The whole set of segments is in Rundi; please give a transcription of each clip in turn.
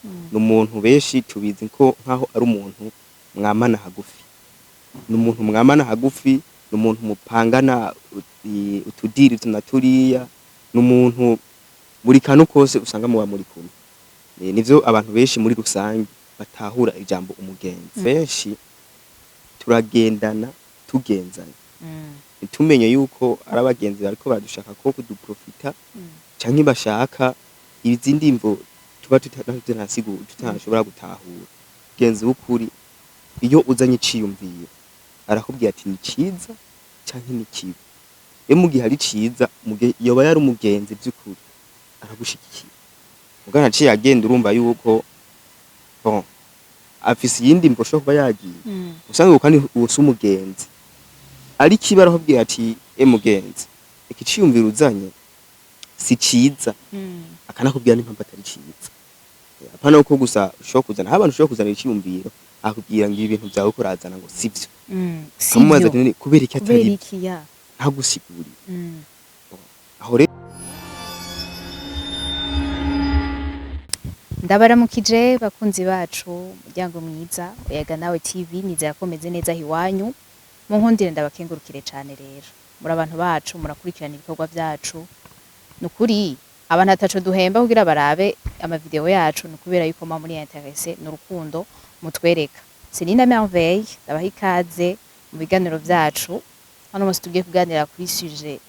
Ni umuntu benshi tubizi ko nkaho ari umuntu mwamana hagufi, ni umuntu mwamana hagufi, ni umuntu mupangana utudiri na turiya, ni umuntu buri kantu kose usanga muba muri kumwe. Nivyo abantu benshi muri rusange batahura ijambo umugenzi. Benshi turagendana tugenzanya, ntitumenye yuko ari abagenzi bariko baradushaka ko kuduprofita canke bashaka izindi mvo tuba tutanashobora gutahura. Mugenzi w'ukuri, iyo uzanye iciyumviro arakubwira ati ni ciza canke ni kibi. Iyo mu gihe ari ciza, yoba yari umugenzi vy'ukuri, aragushigikira. Mugabo naciye agenda, urumva yuko bon afise iyindi mvo ashobora kuba yagiye usanga, kandi uwo si umugenzi. Ariko iba arakubwira ati: "E mugenzi, iki ciyumviro uzanye si ciza," akanakubwira n'impamvu atari ciza. Apana uko gusa ushobora kuzana, aho abantu ushobora kuzana iciyumviro akubwira ngo ibi bintu vyawe uko urazana ngo sivyo, ukamubaza ati: "None kubera iki Kubera atari vyo?" iki ya? Ntagusigurire. Aho rero Ndabaramukije bakunzi bacu, umuryango mwiza Oyaga Nawe TV. Nizera ko meze neza aho iwanyu. Mu nkundire ndabakengurukire cane. Rero muri abantu bacu murakurikirana ibikorwa vyacu. Nukuri abantu ataco duhemba kugira barabe amavideo yacu, ni ukubera yuko muba muri intéressés n'urukundo mutwereka. Selina Merveille, ndabaha ikaze mu biganiro vyacu. Hano munsi tugiye kuganira kuri sujet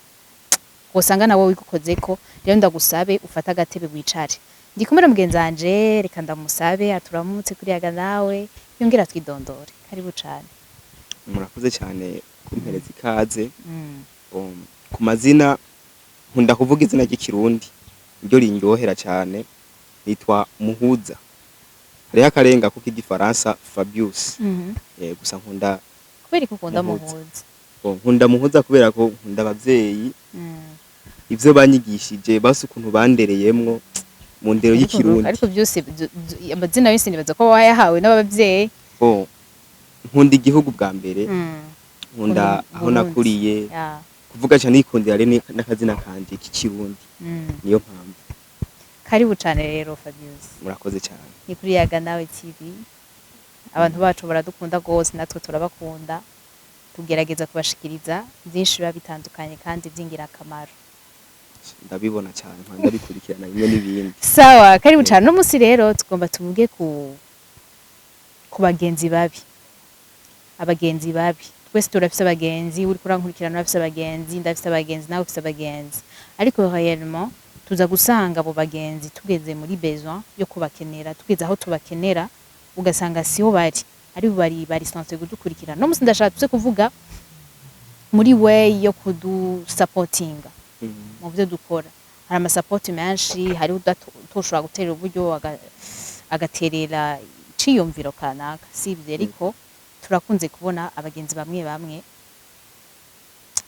wosanga nawe wigukozeko. Rero ndagusabe ufate agatebe wicare. Ndi kumwe na mugenzi wanje, reka ndamusabe aturamutse kuri Yaga Nawe, yongera twidondore. Karibu cane. Murakoze cyane kumpereza ikaze. Ku mazina nkunda kuvuga izina ry'Ikirundi, niryo rinryohera cyane, nitwa Muhuza. Hariho akarenga ko k'igifaransa Fabius. Gusa nkunda Kubera ko ukunda Muhuza. Muhuza. Bon, nkunda Muhuza kubera ko nkunda abavyeyi, ivyo banyigishije, basi ukuntu bandereyemwo mu ndero y'Ikirundi. Ariko byose amazina yose nibaza ko wayahawe n'abavyeyi. Bon, nkunda igihugu bwa mbere, nkunda Nkunda aho Burundi. nakuriye. Kuvuga cyane yikundira rero n'akazina kanje k'Ikirundi, niyo mpamvu. Karibu cane rero, Fabius. Murakoze cyane. Ni kuri Yaga Nawe TV. Abantu bacu baradukunda gose, natwe turabakunda. Tugerageza kubashikiriza byinshi biba bitandukanye kandi by'ingirakamaro. Ndabibona cyane, nkaba ndabikurikirana bimwe n'ibindi. Sawa, karibu cyane. Uno munsi rero tugomba tuvuge ku bagenzi babi. Abagenzi babi, twese turafise abagenzi. Uriko urankurikirana urafise abagenzi, ndafise abagenzi, nawe ufise abagenzi. Ariko réellement tuza gusanga abo bagenzi tugeze muri besoin yo kubakenera, tugeze aho tubakenera, ugasanga siho bari, ari bari censé kudukurikirana. No munsi ndashaka tuze kuvuga muri way yo kudusapotinga mu byo dukora. Hari amasapoti menshi, hariho utoshobora guterera uburyo agaterera iciyumviro kanaka, si ibyo. Ariko turakunze kubona abagenzi bamwe bamwe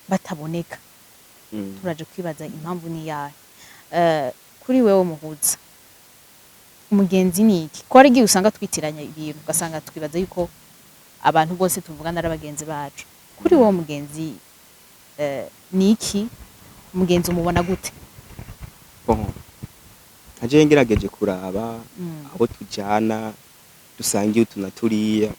bataboneka. Turaje kwibaza impamvu ni iyahe. Kuri wewe Muhuza, umugenzi ni iki? Ko hari igihe usanga twitiranya ibintu, ugasanga twibaza yuko abantu bose tuvugana ari abagenzi bacu. Kuri wowe umugenzi ni iki? Umugenzi umubona gute? Bon, nkaje ngerageje kuraba abo tujana dusangiye utu na turiya,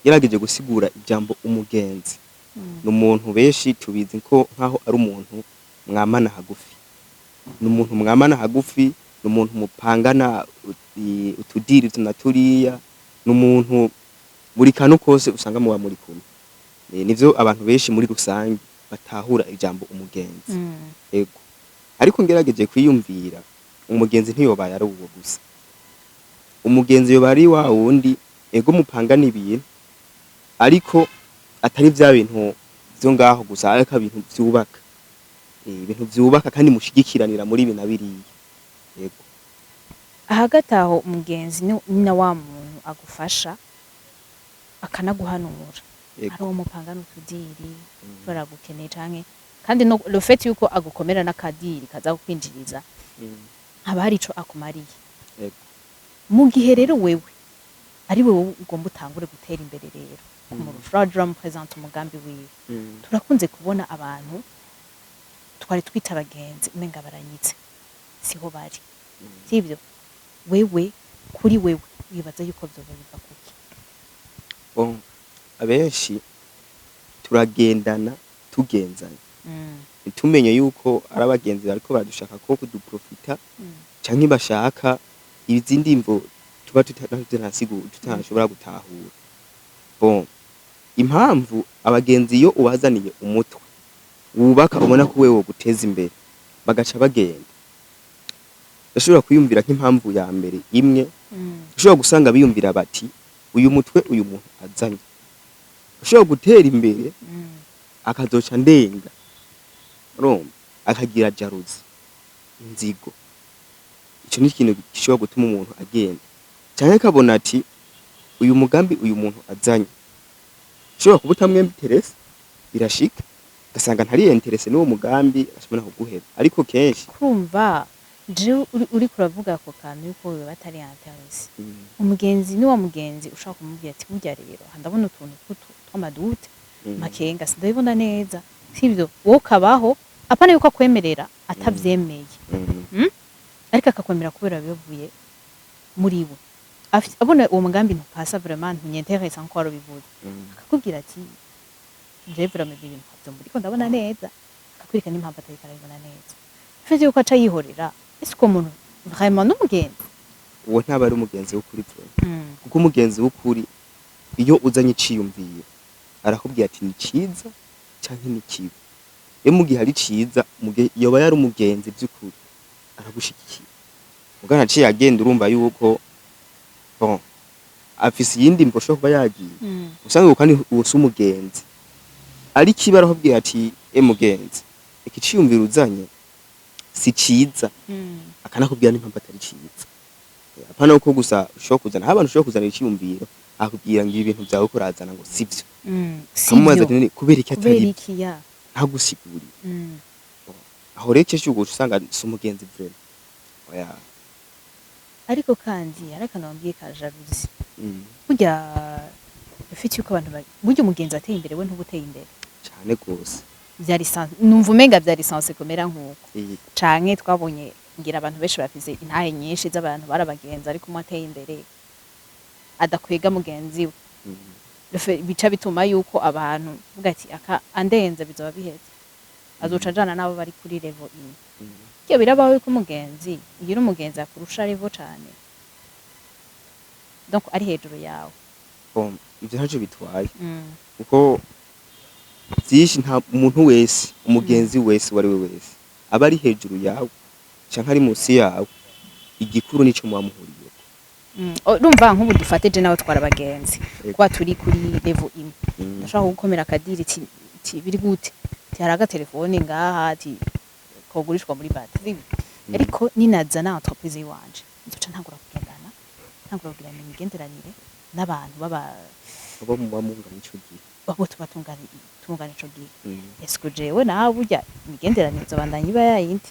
ngerageje gusigura ijambo umugenzi, ni umuntu benshi tubizi ko nkaho ari umuntu mwamana hagufi, ni umuntu mwamana hagufi, ni umuntu mupangana utudiri utu na turiya, ni umuntu buri kantu kose usanga muba muri kumwe. Nivyo abantu benshi muri rusange batahura ijambo umugenzi. Ego, ariko ngerageje kwiyumvira, umugenzi ntiyobaye ari uwo gusa. Umugenzi yoba ari wa wundi, ego, mupangana ibintu, ariko atari vya bintu vyo ngaho gusa, ariko ibintu vyubaka, ibintu vyubaka kandi mushigikiranira muri ibi na biriya. Yego. Hagati aho umugenzi ni na wa muntu agufasha akanaguhanura, ari uwo mupangana utudiri kubera agukeneye, canke kandi no le fait yuko agukomera n'akadiri kaza kukwinjiriza, haba hari ico akumariye. Mu gihe rero wewe ari wewe ugomba utangure gutera imbere rero kumurusha, uraja uramupresenta umugambi wiwe. Turakunze kubona abantu twari twita abagenzi umenga baranyitse, siho bari, sibyo? Wewe, kuri wewe, wibaza yuko vyoba biva kuki? Bon, abenshi turagendana tugenzanya, ntitumenye yuko ari abagenzi bariko baradushaka ko kuduprofita canke bashaka izindi mvo tuba tutanashobora gutahura. Bon, impamvu abagenzi, iyo ubazaniye umutwe wubaka, ubona ko wewe woguteza imbere, bagaca bagenda, ndashobora kwiyumvira nk'impamvu ya mbere imwe: ushobora gusanga biyumvira bati uyu mutwe uyu muntu azanye ushobora gutera imbere, akazoca ndenga, urumva, akagira jalousie, inzigo. Ico ni ikintu gishobora gutuma umuntu agenda, canke akabona ati uyu mugambi uyu muntu azanye ushobora kuba utamwinterese. Birashika ugasanga ntari intéressé n'uwo mugambi, ashobora kuguheba. Ariko kenshi Kurumva jewe uriko uravuga ako kantu yuko wewe batari intéressé, umugenzi ni wa mugenzi ushaka kumubwira ati burya rero aha ndabona utuntu tw'ama doutes, makenga, sindabibona neza, sivyo? Wowe ukabaho apana yuko akwemerera atavyemeye, ariko akakwemera kubera bivuye muri we. Abona uwo mugambi ntupasa, vraiment ntunyinteresa nkuko wari ubivuze, akakubwira ati je vraiment ibyo bintu ntabyo muriko ndabona neza, akakwereka n'impamvu atariko arabibona neza. Ufite yuko aca yihorera, ese uwo muntu vraiment n'umugenzi? Uwo ntaba ari umugenzi w'ukuri vraiment, kuko umugenzi w'ukuri, iyo uzanye iciyumviro, arakubwira ati ni ciza canke ni kibi. Iyo mu gihe ari ciza, yoba yari umugenzi vy'ukuri, aragushigikira. Mugana aciye agenda, urumva yuko, bon, afise iyindi mvo ashobora kuba yagiye. Usanga kandi uwo si umugenzi. Ariko iba arakubwira ati e mugenzi, iki ciyumviro uzanye si ciza, akanakubwira n'impamvu atari ciza. Apana uko gusa ushobora kuzana, aho abantu ushobora kuzana iciyumviro, akakubwira ngo ibi bintu vyawe uko urazana ngo sivyo. Ukamubaza Sivyo. ati none kubera iki Kubera atari byo? iki ya? Ntagusigurire. Aho rero kenshi uguca usanga si umugenzi vraiment, oya. Ariko kandi hari akantu wambwiye ka jalousie. Burya ufite yuko abantu burya umugenzi ateye imbere, we ntuba uteye imbere. Cane gose. Vyari numva umenga vyari censé kumera nkuko canke twabonye ngira abantu benshi bafise intahe nyinshi z'abantu barabagenzi, ariko umwe ateye imbere adakwega mugenzi we. Bica bituma yuko abantu vuga ati aka andenze bizoba biheze, azoca ajana n'abo bari kuri level imwe. Iyo birabaho yuko umugenzi ugira umugenzi akurusha level cane, donc ari hejuru yawe. Bon, ivyo ntaco bitwaye, kuko vyinshi nta umuntu wese, umugenzi wese uwo ari we wese, aba ari hejuru yawe canke ari munsi yawe, igikuru nico muba muhuriyeko. Urumva nk'ubu dufate je nawe twara abagenzi, kuba turi kuri level imwe, ndashobora kugukomera akadiri ti biri gute, ti hari agatelefone ngaha ti kogurishwa muri batiri, ariko ninazana entreprise yiwanje, nzoca ntangura kugendana, ntangura kugirana imigenderanire n'abantu baba abo muba mungana ico gihe. Abo tuba tungana ico gihe. Est-ce que jewe nawe burya imigenderanire izobandanya iba yayindi?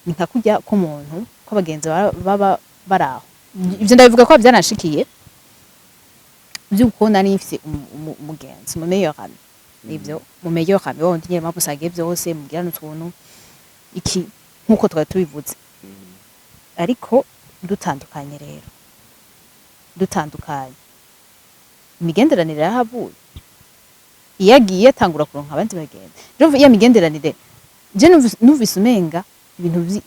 Ni nka kurya k'umuntu ko abagenzi baba bari aho. Ivyo ndabivuga ko vyanashikiye, vy'uko nari mfise umugenzi, mu meilleur ami, nivyo, mu meilleur ami wundi nyene musangiye vyose, mugirana utuntu iki nkuko twari tubivuze, ariko dutandukanye rero, dutandukanye, imigenderanire yarahavuye. Iyo agiye atangura kuronka abandi bagenzi. Rero iya migenderanire, je numvise umenga ibintu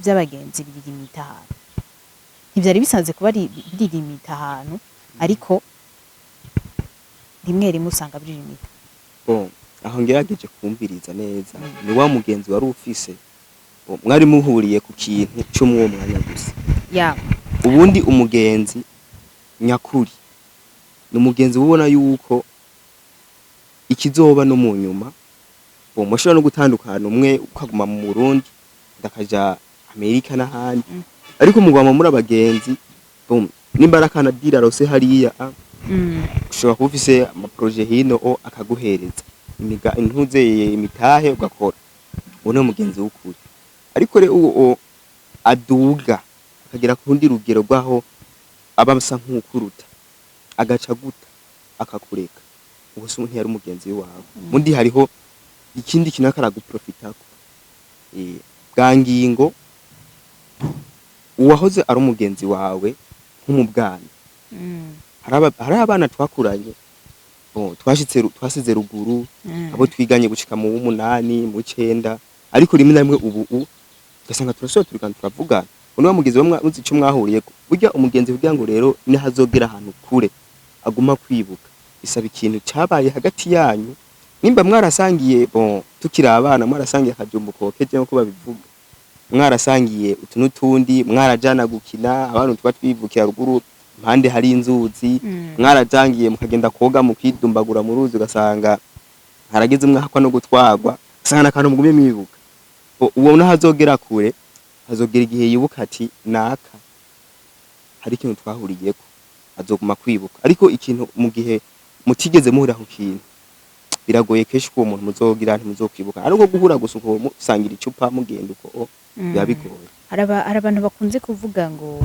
vy'abagenzi biririmita ahantu ntivyari bisanzwe kuba biririmita ahantu, ariko rimwe rimwe usanga biririmita. Bon, aho ngerageje kumviriza neza, ni wa mugenzi wari ufise, bon, mwari muhuriye ku kintu cyo mw'uwo mwanya gusa. Ubundi umugenzi nyakuri ni umugenzi ubona yuko ikizoba no mu nyuma. Bon, mushobora no gutandukana, umwe ukaguma mu Burundi, ndakaja Amerika n'ahandi, ariko mugwama muri abagenzi. Bon, nimba ari akana dira rose hariya, ushobora kuba ufise ama projets hino, o akaguhereza imiga intuze imitahe ugakora. Uwo ni umugenzi w'ukuri. Ariko rero uwo aduga akagera ku rundi rugero rw'aho aba asa nk'ukuruta, agaca guta akakureka, uwo si ntiyari umugenzi wawe. Mundi hariho ikindi kintu ariko araguprofitako. Bwa ngingo Uwahoze ari umugenzi wawe nko mu bwana, hari abana twakuranye, bon, twashitse twasize ruguru, abo twiganye gushika mu w'umunani, mu w'icenda, ariko rimwe na rimwe ubu ugasanga turasubira turigana, turavugana. Uno wa mugenzi wa muzi ico mwahuriyeko. Burya umugenzi, kugira ngo rero nihazogera ahantu kure aguma kwibuka, bisaba ikintu cabaye hagati yanyu. Nimba mwarasangiye, bon, tukiri abana, mwarasangiye akajumbu kokeje nkuko babivuga, mwarasangiye utu n'utundi, mwarajana gukina, abantu tuba twivukira ruguru impande hari inzuzi, mwarajangiye mukagenda koga, mukidumbagura mu ruzi, ugasanga harageze umwaka no gutwarwa, ugasanga n'akantu mugumye mwibuka. Uwo nahazogera kure, hazogera igihe yibuka ati naka hari ikintu twahuriyeko, azoguma kwibuka. Ariko ikintu mu gihe mutigeze muhurira ku kintu, biragoye kenshi ko uwo muntu muzogira ntimuzokwibuka. Ariko guhura gusa uko musangira icupa, mugenda uko, biba bigoye. Hari abantu bakunze kuvuga ngo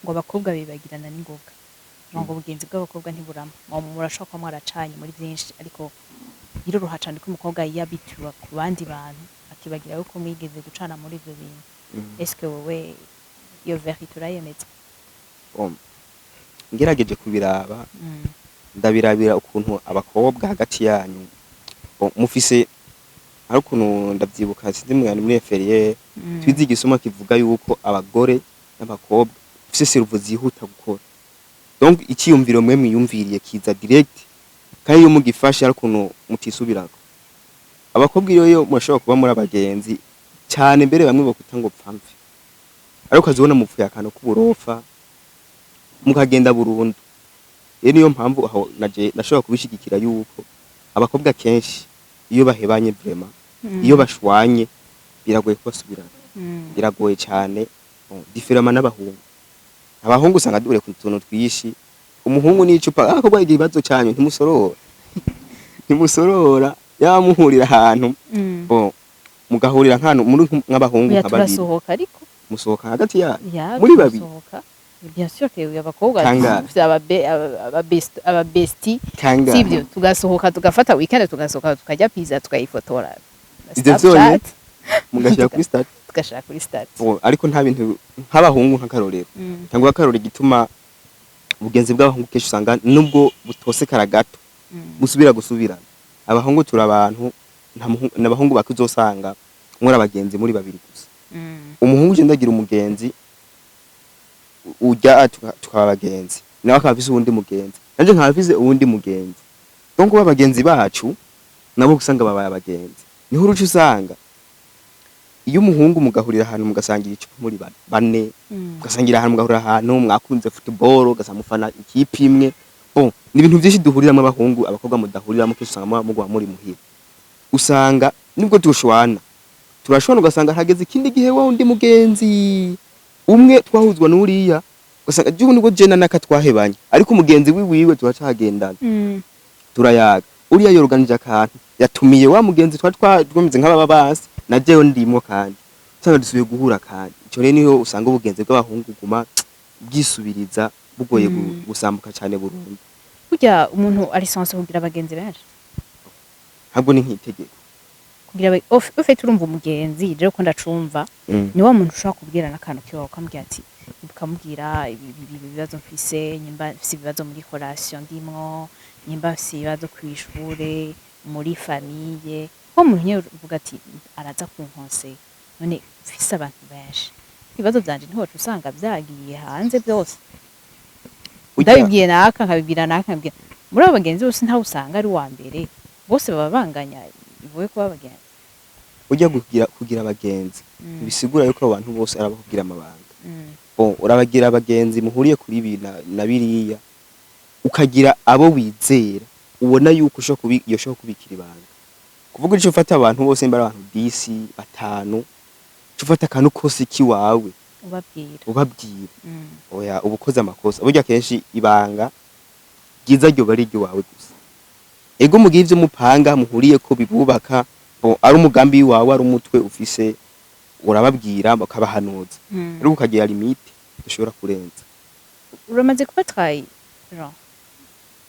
abakobwa bibagirana n'ingoga, ngo ubugenzi bw'abakobwa ntiburama. Murashobora kuba mwaracanye muri byinshi, ariko biroroha cane ko umukobwa yiyabitira ku bandi bantu, akibagira yuko mwigeze gucana muri ivyo bintu. Eske wowe iyo vérité urayemeza? Bon, ngerageje kubiraba, ndabirabira ukuntu abakobwa hagati yanyu, bon, mufise hari ukuntu, ndavyibuka, sinzi mwari muri inférieur, twize igisoma kivuga yuko abagore n'abakobwa bafise cerveau zihuta gukora. Donc iciyumviro mwe mwiyumviriye kiza direct, kandi iyo mugifashe hari ukuntu mutisubirako. Abakobwa iyo murashobora kuba muri abagenzi cyane, mbere bamwe bakwita ngo pfamve, ariko ukazibona mupfuye akantu k'uburofa mukagenda burundu. Rero niyo mpamvu aho naje nashobora kubishigikira yuko abakobwa kenshi iyo bahebanye, vraiment, iyo bashwanye biragoye kubasubirana. Biragoye cyane. Bon, différemment n'abahungu. Abahungu usanga duhure ku tuntu twishi, umuhungu n'icupa, akobwa igibazo cyanyu ntimusorora, ntimusorora, yaba muhurira ahantu, bon, mugahurira nk'ahantu muri nk'abahungu Oya, nka babiri. Turasohoka ariko. Musohoka hagati yanyu? Ya. Muri babiri? Turasohoka, bien sûr que abakobwa Kangahe? dufise aba bestie. Kangahe? Sivyo, tugasohoka, tugafata weekend, tugasohoka, tukarya pizza, tukayifotora Ivyo Snapchat, vyonyene mugashyira kuri statut? Tugashira kuri statut. Bon, ariko nta bintu nk'abahungu, nk'akarorero, cyangwa akarorero igituma ubugenzi bw'abahungu kenshi usanga nubwo butosekara gato, busubira gusubirana. Abahungu turi abantu, nta n'abahungu bake uzosanga muri abagenzi muri babiri gusa. Umuhungu ugenda agira umugenzi ujya tukaba abagenzi, nawe akaba afise uwundi mugenzi, nanje nkaba afise uwundi mugenzi. Donc ba bagenzi bacu nabo usanga babaye abagenzi. Niho uruca usanga iyo umuhungu mugahurira ahantu, mugasangira icupa muri bane, mugasangira ahantu, mugahurira ahantu mwakunze football, ugasanga mufana ikipe imwe. Bon, ni ibintu byinshi duhuriramo abahungu, abakobwa mudahuriramo. Kenshi usanga muba mugwa muri muhira, usanga nubwo tushwana, turashwana, ugasanga hageze ikindi gihe wa undi mugenzi umwe twahuzwa n'uriya, ugasanga jubu nibwo je na naka twahebanye, ariko umugenzi wiwiwe turacagendana, turayaga. Uriya yoruganije akantu, yatumiye wa mugenzi twari twameze nk'ababa basi, na jewe ndimwo, kandi usanga dusubiye guhura. Kandi ico rero niho usanga ubugenzi bw'abahungu guma bwisubiriza, bugoye gusambuka cyane burundu. Burya umuntu ari censé kugira abagenzi benshi? Ntabwo ni nk'itegeko. Kugira ufite, urumva, umugenzi rero ko ndacumva, ni wa muntu ushobora kubwira n'akantu kiwawe, ukamubwira ati, ukamubwira ibi bibazo mfise, nyimba mfise ibibazo muri relation ndimwo, nyimba mfise ibibazo kw'ishure, muri famille, wa muntu nyene uvuga ati araza kunkonseye. None mfise abantu benshi, ibibazo vyanje ntiwoca usanga vyagiye hanze byose? Ndabibwiye naka, nkabibwira naka, nkabibwira muri abo bagenzi bose, ntawe usanga ari uwa mbere, bose baba banganya ivuye kuba abagenzi. Ujya kugira abagenzi bisigura yuko abo bantu bose ari abakubwira amabanga. Bon, urabagira abagenzi muhuriye kuri ibi na biriya, ukagira abo wizera, ubona yuko ushobora yoshobora kubikira ibanga. Kuvuga ico ufata abantu bose, mbara abantu 10, batanu, uca ufata akantu kose kiwawe ubabwira. Ubabwira. Oya, uba ukoze amakosa. Burya kenshi ibanga ryiza ryoba ari iry'iwawe gusa. Ego, mugihe ivyo mupanga muhuriye ko bibubaka, bon, ari umugambi wawe, ari umutwe ufise, urababwira bakabahanuza, ariko ukagira limite ushobora kurenza. Uramaze kuba trahi, genre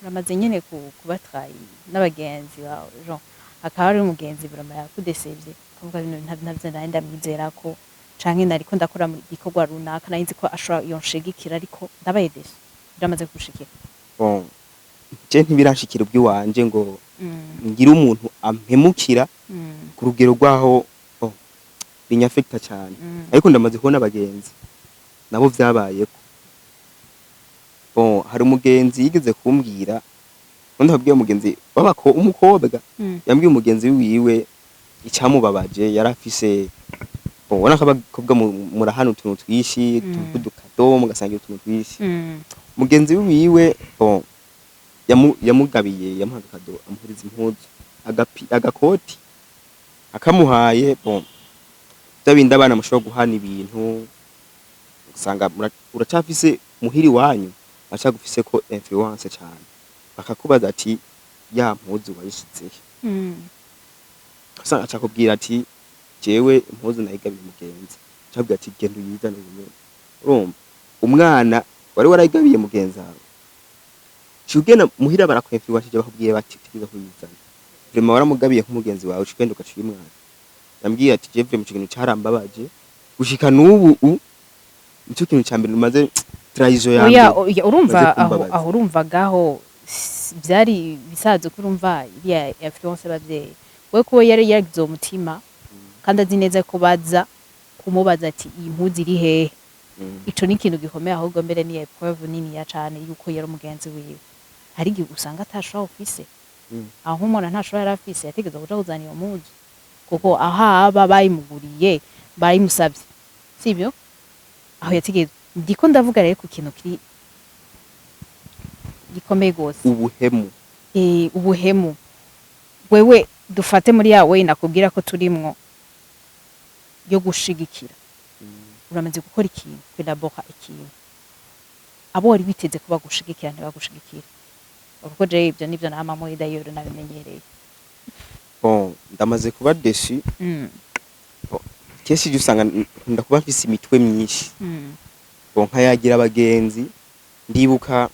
uramaze nyene kuba trahi n'abagenzi bawe, genre hakaba hari umugenzi vraiment yakudesevye, ukavuga bino ntavyo nari ndamwizera ko Canke nariko ndakora mu gikorwa runaka, nari nzi ko ashobora yonshigikira, ariko ndabaye déçu. Biramaze kugushikira? Bon, je ntibirashikira ubwiwanje ngo ngire umuntu ampemukira ku rugero rwaho, oh, binyafekta cyane. Ariko ndamaze kubona abagenzi nabo vyabayeko. Bon, hari umugenzi yigeze kumbwira, undi abwiye umugenzi w'abako umukobwa, yambwiye umugenzi wiwe icyamubabaje yari afise, bon, ubona ko abakobwa murahana utuntu twishi, tw'udukado, mugasangira utuntu twishi. Mugenzi wiwe, bon, yamugabiye, yamuhaga akado, amuhuriza impuzu, agakoti akamuhaye. Bon, bya bindi abana mushobora guhana ibintu, usanga uracafise muhiri wanyu bacagufise ko influence cyane, bakakubaza ati: "Ya mpuzu wayishizehe?" Usanga acakubwira ati: "Jewe impuzu nayigabiye umugenzi." Acakubwira ati: "Genda uyizane ubunyene." Urumva umwana wari warayigabiye mugenzi wawe, ciye ugenda muhira, barakwemfluwashije, bakubwiye bati: "Tegeza kuyizana." Vraiment waramugabiye nk'umugenzi wawe, uca ugenda ugaca uyimwana. Yambwiye ati: "Je vraiment ico kintu carambabaje gushika n'ubu." Nico kintu ca mbere numaze trahison ya Oya. mbere Oya, urumva maze aho kumbabaza. Aho urumvagaho vyari bisazo ko urumva iriya influence y'abavyeyi, we kuba yari yagize uwo mutima kandi azi neza ko baza kumubaza ati: "Iyi mpuzu iri hehe?" Ico ni ikintu gikomeye, ahubwo mbere ni épreuve niniya cane yuko yari umugenzi wiwe. Hari igihe usanga atashobora ufise, aho nk'umuntu ntashobora yari afise, yategerezwa kuja kuzana iyo mpuzu, kuko aho aba bayimuguriye, bayimusavye, sibyo? Aho yategerezwa. Ndiko ndavuga rero ku kintu kiri gikomeye gose. Ubuhemu. Ubuhemu. Wewe dufate muri ya way nakubwira ko turimwo yo gushigikira, uramaze gukora ikintu, kwelabora ikintu, abo wari witeze ko bagushigikira ntibagushigikira, kuko je ibyo nivyo namamo d'ailleurs nabimenyereye. Bon, ndamaze kuba déçu. Kenshi ujya usanga nkunda kuba mfise imitwe myinshi. Bon, nkayagira abagenzi. Ndibuka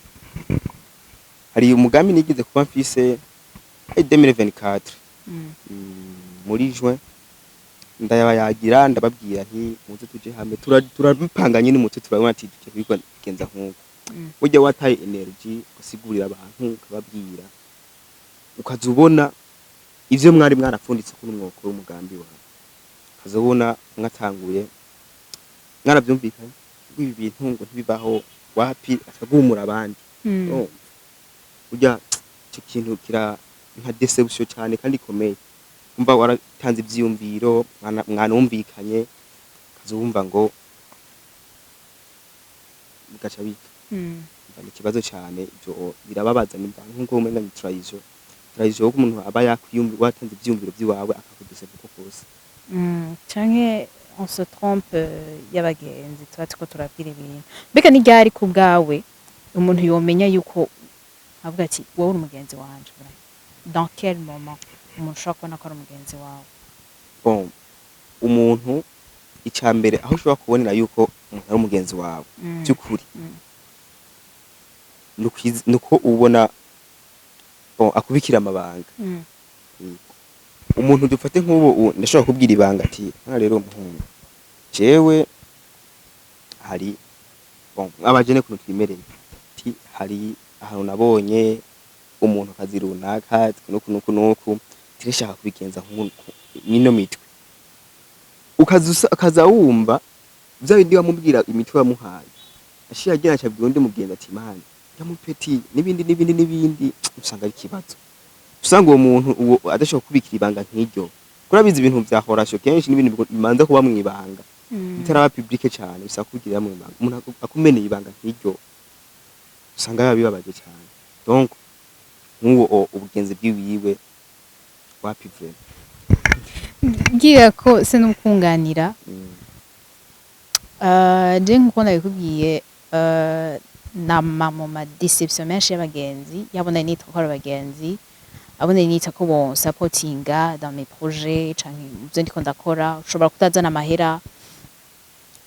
hari umugambi nigeze kuba mfise ari 2024, muri juin, ndayabayagira, ndababwira nti: "Muze tuje hamwe." Turabipanga nyine umutwe, turabona ati tugiye kubigenza nk'uko. Burya wataye energy ugasigurira abantu, ukababwira, ukaza ubona ivyo mwari mwarapfunditse ko mwokora umugambi wawe, ukaza ubona mwatanguye mwaravyumvikanye ngo ibi bintu ngo ntibibaho, wapi, akagumura abandi. Urumva? Burya ico kintu kira nka déception cyane kandi ikomeye. Umva, waratanze ivyiyumviro, mwanumvikanye, ukaza wumva ngo bigaca bipfa. Umva, ni ikibazo cyane ivyo, birababaza. Nimba nkuko umenga ni trahison, trahison ko umuntu aba yakwiyumva watanze ivyiyumviro vyiwawe akakudeseva uko kose. Canke on se trompe y'abagenzi tuba turiko turabwira ibintu. Mbega ni ryari ku bwawe umuntu yomenya yuko avuga ati: "Wowe uri umugenzi wanje"? Dans quel moment umuntu ushobora kubona ko ari umugenzi wawe? Bon, umuntu ica mbere aho ushobora kubonera yuko umuntu ari umugenzi wawe by'ukuri, nuko ubona, bon, akubikira amabanga. Yego. Umuntu dufate nk'ubu ndashobora kubwira ibanga ati: "Hano rero umuhungu, jewe hari, bon, abajene kuntu twimereye, ati hari ahantu nabonye umuntu akazi runaka nuku nuku nuku, tirashaka kubigenza nk'uku mino mitwe." Ukaza wumva vya bindi wamubwira, imitwe wamuhaye, ashiye agenda acabwira undi mugenzi ati: "Mani yamupeti," n'ibindi n'ibindi n'ibindi. Usanga ari ikibazo, usanga uwo muntu uwo adashobora kubikira ibanga nk'iryo, kuko urabizi ibintu vya horasho kenshi n'ibintu bimanza kuba mw'ibanga, bitaraba public cyane, bisaba kubigirira mw'ibanga. Umuntu akumeneye ibanga nk'iryo, usanga biba bibabaje cyane. Donc nk'uwo ubugenzi bwiwiwe wapi vraiment. Ngira ko se n'ukunganira. Je nkuko nabikubwiye, nama mu ma déception menshi y'abagenzi, yabona nitwa ko ari abagenzi, abona nita ko bon supportinga dans mes projets canke muvyo ndiko ndakora. Ushobora kutazana amahera,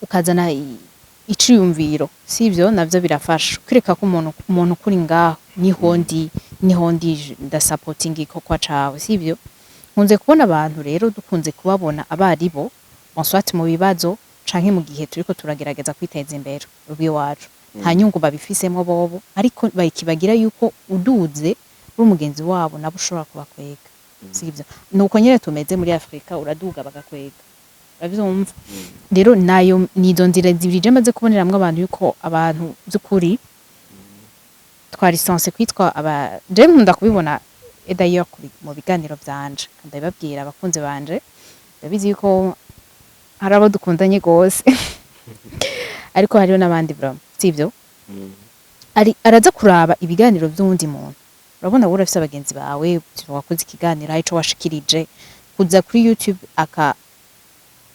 ukazana iciyumviro, sivyo? Navyo birafasha kwereka ko umuntu kuri ngaho niho ndi ndasapotinga igikorwa cawe, sivyo? Nkunze kubona abantu rero, dukunze kubabona abaribo, bon, soit mu bibazo. Canke mu gihe turiko turagerageza kwiteza imbere urw'iwacu, nta nyungu babifisemo bobo, ariko bakibagira yuko uduze uri umugenzi wabo, nabo ushobora kubakwega, sivyo? Nuko nyene tumeze muri Afrika, uraduga bagakwega, uravyumva? Rero nayo nizo nzira zibiri je maze kuboneramwo abantu, yuko abantu by'ukuri twari censé kwitwa aba. Je nkunda kubibona, et d'ailleurs mu biganiro vyanje ndabibabwira abakunzi banje. Ndabizi yuko hari abo dukundanye gose, ariko hariho n'abandi vraiment, sivyo? Ari araza kuraba ibiganiro vy'uwundi muntu. Urabona, wowe urafise abagenzi bawe, wakoze ikiganiro, hari ico washikirije, kuza kuri YouTube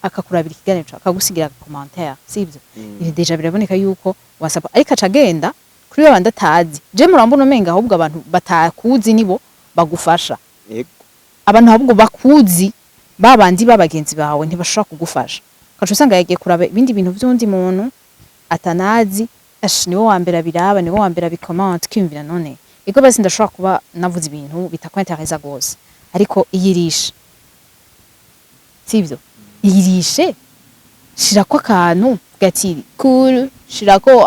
akakurabira ikiganiro cawe, akagusigira commentaire, sivyo? Ibi déjà biraboneka yuko wasaba, ariko aca agenda kuri babandi atazi. Je murambona umenga ahubwo abantu batakuzi nibo bagufasha. Abantu ahubwo bakuzi, babandi b'abagenzi bawe, ntibashobora kugufasha. Ugaca usanga yagiye kuraba ibindi bintu vy'undi muntu atanazi. Ash, niwe wa mbere abiraba, niwe wa mbere abikomanta. Kwiyumvira none ego basi ndashobora kuba navuze ibintu bitakwentereza gose, ariko iyirishe, sivyo? Iyirishe, shirako akantu gati cool, shirako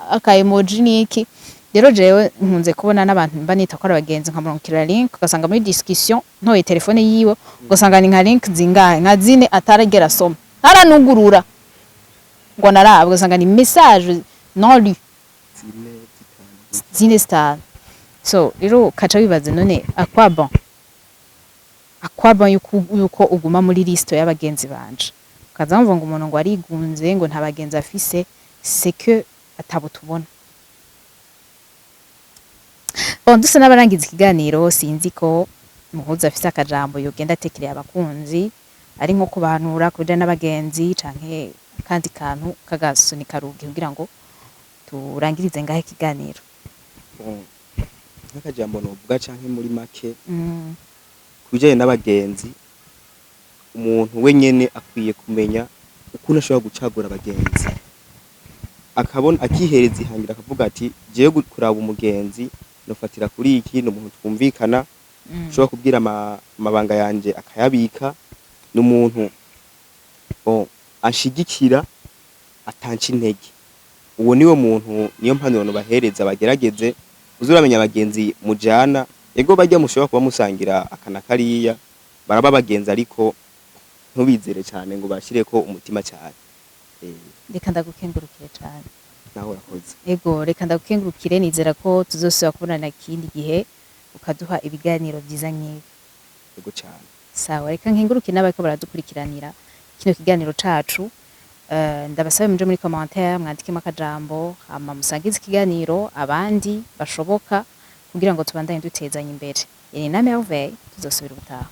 aka emoji niki. Rero jewe nkunze kubona n'abantu mba nita ko ari abagenzi, nkamurungikira link, ugasanga muri discussion ntoye telefone yiwe, ugasanga ni nka link zingahe, nka zine ataragera asoma, ntaranugurura ngo naraba, ugasanga ni message non lu. Zine, zitanu. Zine, zitanu. So rero ukaca wibaza none à quoi bon, à quoi bon yuko uguma muri liste y'abagenzi banje? Ukaza wumva ngo umuntu ngo arigunze, ngo nta bagenzi afise, c'est que atabo tubona. Bon, dusa n'abarangiza ikiganiro. Sinzi ko Muhuza afise akajambo yogenda atekereye abakunzi, ari nko kubahanura ku bijanye n'abagenzi, canke akandi kantu kagasunika rugi, kugira ngo turangirize ngaho ikiganiro. Bon, nk'akajambo novuga canke muri make ku bijanye n'abagenzi, umuntu wenyene akwiye kumenya ukuntu ashobora gucagura abagenzi, akabona, akihereza ihangira, akavuga ati: "Jewe kuraba umugenzi nofatira kuri iki: ni umuntu twumvikana, ushobora kubwira amabanga yanje akayabika, ni umuntu, bon, anshigikira, atanca intege." Uwo niwo muntu. Niyo mpanuro nobahereza: bagerageze uze uramenya abagenzi mujana. Ego, barya mushobora kuba musangira aka na kariya baraba abagenzi, ariko ntubizere cyane ngo bashireko umutima cyane. Reka ndagukengurukire cane. Nawe urakoze. Ego, reka ndagukengurukire. Nizera ko tuzosubira kubonana ikindi gihe, ukaduha ibiganiro vyiza nk'ibi. Ego cyane. Sawa, reka nkengurukire n'abariko baradukurikiranira kino kiganiro cacu. Ndabasabe muje muri commentaire, mwandikemo akajambo, hama musangize ikiganiro abandi bashoboka, kugira ngo tubandanye dutezanya imbere. Yari na Merveille, tuzosubira ubutaha.